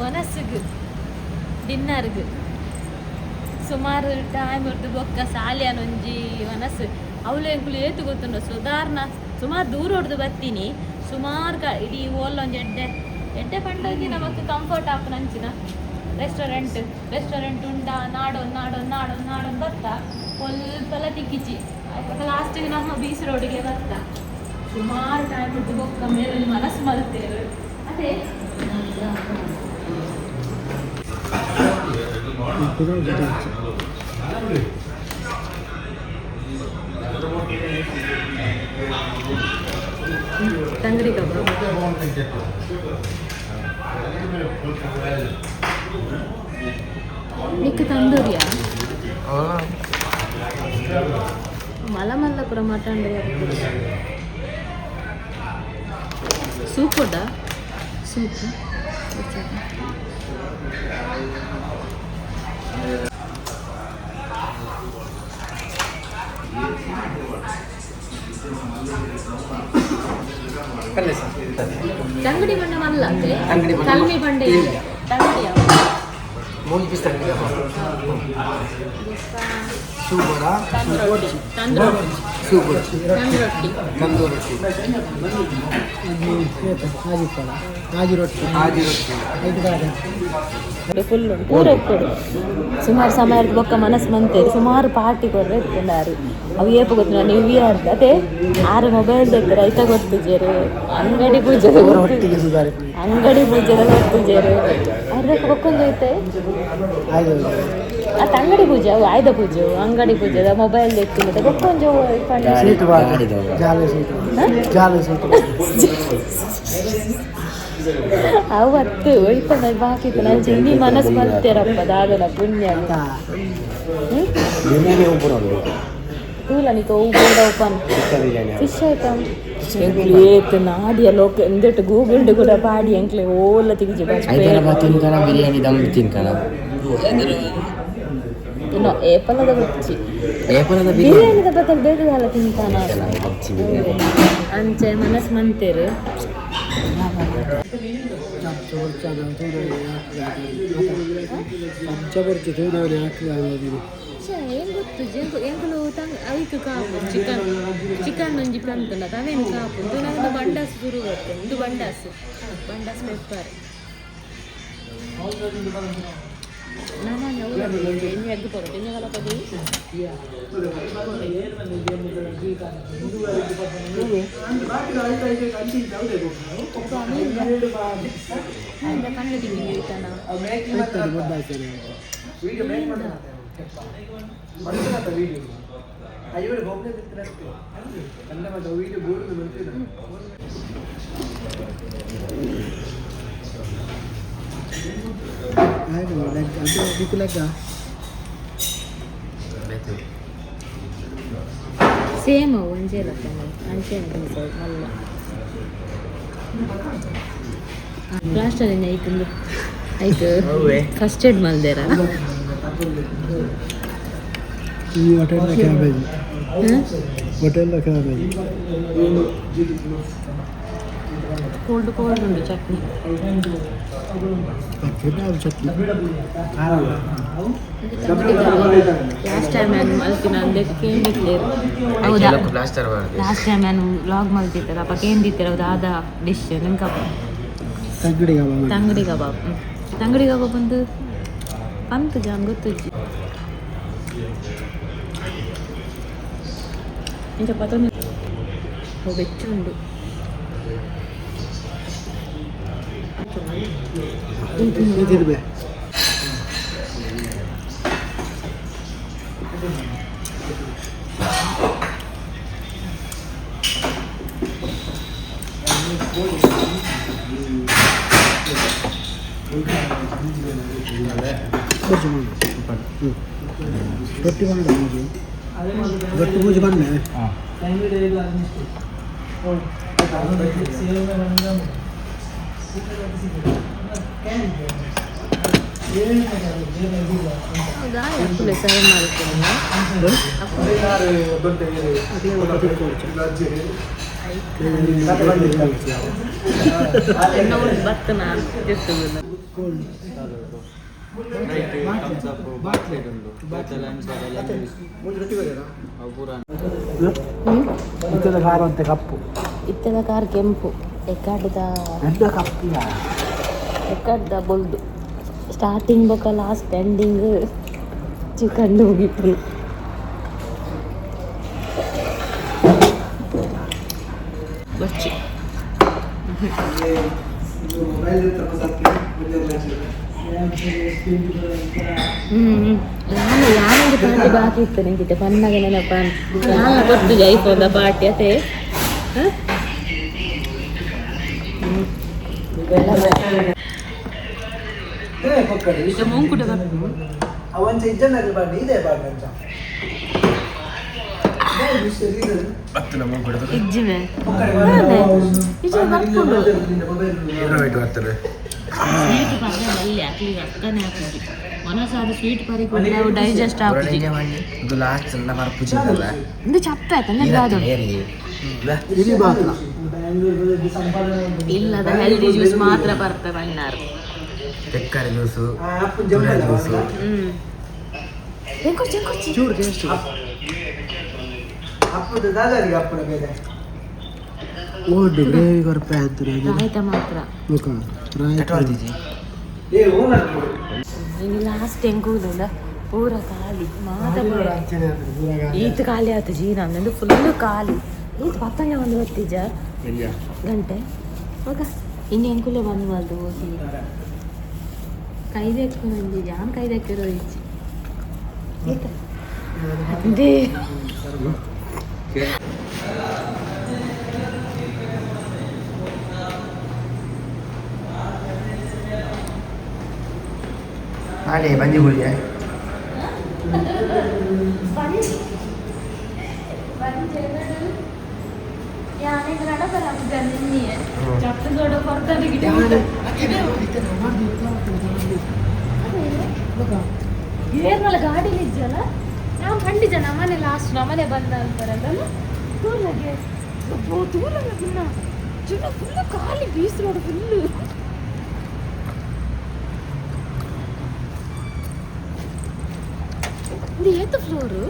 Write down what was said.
ಒನಸ್ಗ್ ಡಿನ್ನರ್ಗ್ ಸುಮಾರು ಟೈಮ್ ಉರ್ದು ಬೊಕ್ಕ ಸಾಲ್ಯಾನೊಂಜಿ ಒನಸ್ ಅವಳು ಎಂಕುಲು ಏತು ಗೊತ್ತುಂಡು ಸುಧಾರ್ನ ಸುಮಾರು ದೂರ ಹೊಡ್ದು ಬರ್ತೀನಿ ಸುಮಾರು ಕ ಇಡೀ ಓಲೊಂಜಿ ಎಡ್ಡೆ ಎಡ್ಡೆ ಪಂಡೊಂಜಿ ನಮಕ್ ಕಂಫರ್ಟ್ ಆಪುನಂಚಿನ ರೆಸ್ಟೋರೆಂಟ್ ರೆಸ್ಟೋರೆಂಟ್ ಉಂಡಾ ನಾಡೊಂದು ನಾಡೊಂದು ನಾಡೊಂದು ನಾಡೊಂದು ಬರ್ತಾ ಒಲ್ಪಲ ತಿಕ್ಕಿಚಿ ಲಾಸ್ಟಿಗೆ ನಮ್ಮ ಬೀಚ್ ರೋಡಿಗೆ ಬರ್ತಾ ಸುಮಾರು ಟೈಮ್ ಉಂಟು ಬೊಕ್ಕ ಮೇಲೆ ಮನಸ್ಸು ಮಲ್ತೇವೆ ಅದೇ. ತಂಗಡಿ ಕಬಾಬ್ ನಿಕ್ ತಂದೂರಿಯಾ ಮಲ ಮಲ್ಲಪುರ ಮಟನ್ ಸೂಪ್ ಉಂಡಾ ಸೂಪ್? ತಂಗಡಿ ಬಣ್ಣ ಮಲ್ಲ. ತಂಗಡಿ ಬಣ್ಣ ಕಲ್ಮಿ ಬಂಡೆ. ಇಲ್ಲ. ತಂಗಡಿ. ಮೂಜಿ ಪೀಸ್ ತಂಗಡಿ ಕಬಾಬ್ ಸೂಪರ. ತಂದ್ ರೊಟ್ಟಿ, ತಂದ್ ರೊಟ್ಟಿ. ಸೂಪರ್. ತಂದ್ ರೊಟ್ಟಿ. ತಂದೂರಿ ರೊಟ್ಟಿ. ಆಜಿ ರೊಟ್ಟಿ. ಆಜಿ ರೊಟ್ಟಿ. ಫುಲ್ ಉಂಟು ಪೂರ ಕೊಡು. ಸುಮಾರು ಸಮಯದ ಬೊಕ್ಕ ಮನಸ್ಸು ಮಂತೇರಿ ಸುಮಾರು ಪಾರ್ಟಿ ಕೊರ್ರೆ ಇತ್ತುಂಡಾರು ಅವು ಏಪ ಗೊತ್ತು ನ್ಯೂ ಇಯರ್ ಅದೇ ಆರು ಮೊಬೈಲ್ ದೆತ್ತರ ಐತ ಗೊತ್ತುಜೆರು ಅಂಗಡಿ ಪೂಜೆದ ಒಟ್ಟಿಗೆ ಸುಧಾರಿ. ಅಂಗಡಿ ಪೂಜೆದ ಗೊತ್ತುಜೆರು ಅರ್ಧಕ್ಕೆ ಬೊಕ್ಕೊಂದು ಐತೆ. ಆಯ್ತು. ಅತ್ತ ಅಂಗಡಿ ಪೂಜೆ ಅವು ಆಯ್ದ ಪೂಜೆ ಅಂಗಡಿ ಪೂಜೆದ ಮೊಬೈಲ್ ದೆತ್ತಿಲ್ಲ ಬೊಕ್ಕೊಂಜು. ಸೀಟು ಜಾಲ ಸೀಟು ಜಾಲ ಸೀಟು. ಅವು ಹತ್ತು ಒಯ್ತನ ಬಾಕಿ ಇತ್ತು ನಾನು ಇಡೀ ಮನಸ್ಸು ಮಲ್ತೇರಪ್ಪ ದಾದನ ಪುಣ್ಯ. ಬಿರಿಯಾನಿ ಉಂಪುನವು. ತೂಲ ನಿಕ ಹೂ ಬೋಡ open. Chicken biryani. Fish item ಎಂಕ್ಲು ಏತ್ ನಾಡಿಯ ಲೋಕ ಎಂದೆಟ್ ಗೂಗಲ್ಡ್ ಕೂಡ ಪಾಡಿ ಎಂಕ್ಲೆ ಓಲ ತಿಗಿಜಿ. ಹೈದರಾಬಾದ್ ತಿಂತಾನ ಬಿರಿಯಾನಿ ದಮ್ ತಿಂತಾನ. ಇನ್ನು ಏಪಲದ ಗೊಚ್ಚಿ. ಏಪಲದ ಬಿರಿಯಾನಿ. ಬಿರಿಯಾನಿದ ಬದಲು ಬೇರೆ ದಾಲ ತಿಂತಾನ. ಅಂಚೆ ಮನಸ್ ಮಂತೇರು. ಏನ್ ಗೊತ್ತು ಎಂಕು ಎಂಕುಲು ತಂಗ್ ಐಕ್ ಕಾಪು ಚಿಕನ್ ಚಿಕನ್ ಒಂಜಿ ಪಂತುಂಡ ತವೇನು ಕಾಪು ಇಂದು ನಂದು ಬಂಡಾಸ್ ಶುರು ಗೊತ್ತು ಇಂದು ಬಂಡಾಸ್ ಬಂಡಾಸ್ ಪೆಪ್ಪರ್ ನಮ್ಮನೆ ಎಣ್ಣೆ ಎಗ್ ಪರೋಟ ಎಣ್ಣೆ ಕಲಪದಿ. ಕಣ್ಣು ತಿಂಗಿ ಐತನ. ಸೇಮ್ ಒಂಜೇ ಲಕ್ಕ ಅಂಚೆ ಮಲ್ಲ ಪ್ಲಾಸ್ಟರ್ ಐತಂದು ಐಕ್ ಫಸ್ಟ್ ಏಡ್ ಮಲ್ದೇರ. ಈ ಹೋಟೆಲ್ನ ಕ್ಯಾಬೇಜ್ ಹೋಟೆಲ್ನ ಕ್ಯಾಬೇಜ್. ಕೋಲ್ಡ್ ಕೋಲ್ಡ್ ಉಂಟು ಚಟ್ನಿ. ಚಟ್ನಿ. ಲಾಸ್ಟ್ ಟೈಮ್ ನಾನು ಮಲ್ತಿನ ಅಂದೆ ಕೇಂದಿತ್ತೇರು ಹೌದಾ? ಪ್ಲಾಸ್ಟರ್ ಮಾಡಿ. ಲಾಸ್ಟ್ ಟೈಮ್ ನಾನು ವ್ಲಾಗ್ ಮಲ್ತಿತ್ತರ ಅಪ್ಪ ಕೇಂದಿತ್ತರ ಹೌದಾ ಆದ ಡಿಶ್ ನಿಂಕಪ್ಪ. ತಂಗಡಿ ಕಬಾಬ್. ತಂಗಡಿ ಕಬಾಬ್ ತಂಗಡಿ ಕಬಾಬ್ ಒಂದು ಪಂತ್ ಜಾನ್ ಗೊತ್ತುಜ್ಜಿ ಇಂಚ ಪತೊಂದು ಬೆಚ್ಚ ಉಂಡು. ತಿರ್ಬೆ. ರೊಟ್ಟಿ ಮಾಡ ಮೂಜಿ ರೊಟ್ಟಿ ಮೂಜಿ ಬನ್ನೆ. ಹೌದಾ ಅಪ್ಪುಲೆ ಸರ್ವ್ ಮಾಡ್ತೀನಿ. ಬತ್ತ ನಾನು. ಇತ್ತದ ಖಾರ ಅಂತ ಕಪ್ಪು. ಇತ್ತದ ಕಾರ್ ಕೆಂಪು ಎಕ್ಕಾಟದ. ಎಂತ ಕಪ್ಪು? ಎಕ್ಕಡ್ದ ಬೊಲ್ದು ಸ್ಟಾರ್ಟಿಂಗ್ ಬೊಕ್ಕ ಲಾಸ್ಟ್ ಎಂಡಿಂಗ್ ಚಿಕನ್ ಹೋಗಿತ್ತು. ಬಚ್ಚಿ. ನಾನು ಯಾನಿಗೆ ಪಾರ್ಟಿ ಬಾಕಿ ಇತ್ತು ನಿಂಕಿತ್ತೆ ಪನ್ನಾಗ ನೆನಪ. ನಾನು ಕೊಟ್ಟು ಐಫೋನ್ ಪಾರ್ಟಿ ಅದೇ. ಮುಂಕುಟ. ಅವಂಚ ಇಜ್ಜನಾಗಲಿ ಬಾಂಡಿ ಇದೆ ಬಾಂಡಿ. ಇಜ್ಜಿಮೆ ಇಜ್ಜೆ ಬರ್ಕೊಂಡು. ಸ್ವೀಟ್ ಪರ್ರೆ ಮಲ್ಲೆ ಅಕ್ಲಿಗೆ ಅಕ್ಕನೆ ಹಾಕುಜಿ ಮನಸ್ಸಾದ ಸ್ವೀಟ್ ಪರಿ ನಾವು ಡೈಜೆಸ್ಟ್ ಆಪುಜಿ. ಇದು ಲಾಸ್ಟ್ ನನ್ನ ಮರ್ಪುಜಿ. ಇಂದು ಚಪ್ಪೆ ಆಯ್ತು ಅಂದ್ರೆ ಅದು. ಇರಿ ಬಾಕ್ಲ. ಇಲ್ಲದ ಹೆಲ್ದಿ ಜ್ಯೂಸ್ ಮಾತ್ರ ಬರ್ತವೆ ಬಣ್ಣಾರು. ತೆಕ್ಕರೆ ಜ್ಯೂಸು, ಜ್ಯೂಸು. ಎಂಕೊಚ್ಚಿ ಎಂಕೊಚ್ಚಿ. ಚೂರು ಟೇಸ್ಟ್ ಓಡು ಗ್ರೇವಿ ಕೊರಪೆ ಅಂತಾರೆ. ರಾಯ್ತ ಮಾತ್ರ. ಮುಖ ರಾಯ್ತ. ಇನ್ನು ಲಾಸ್ಟ್ ಎಂಕೂಲುಂಡ ಪೂರ ಖಾಲಿ ಮಾತ. ಈತ ಖಾಲಿ ಆಯ್ತು ಜೀನ ನಂದು ಫುಲ್ ಖಾಲಿ. ಈತ ಪತ್ತಂಜ ಒಂದು ಗೊತ್ತಿಜ ಗಂಟೆ ಮಗ ಇನ್ನು ಎಂಕುಲೆ ಬಂದ್ ಮಲ್ದು ಹೋಗಿ ಕೈದೆಕ್ಕು ನಂಜಿ ಜಾನ್ ಕೈದೆಕ್ಕಿರೋ ಇಚ್ಚಿ ಅದೇ. ನಾಳೆ ಬಂದಿ ಗುಳಿಗೆ. ಏರ್ಮಲ ಗಾಡಿಲಿ ಇಜ್ಜಲ್ಲ ನಾವು ಪಂಡಿಜ ನಮ್ಮನೆ ಲಾಸ್ಟ್ ನಮ್ಮನೆ ಬಂದ ಅಂತಾರಲ್ಲ. ತೂರ್ಲಗೆ ತೂರ್ಲಗೆ ಪುನ್ನ ಜನ ಫುಲ್ ಖಾಲಿ ಬೀಸ್ ರೋಡ್ ಫುಲ್ಲು. ಇದು ಏತು ಫ್ಲೋರು?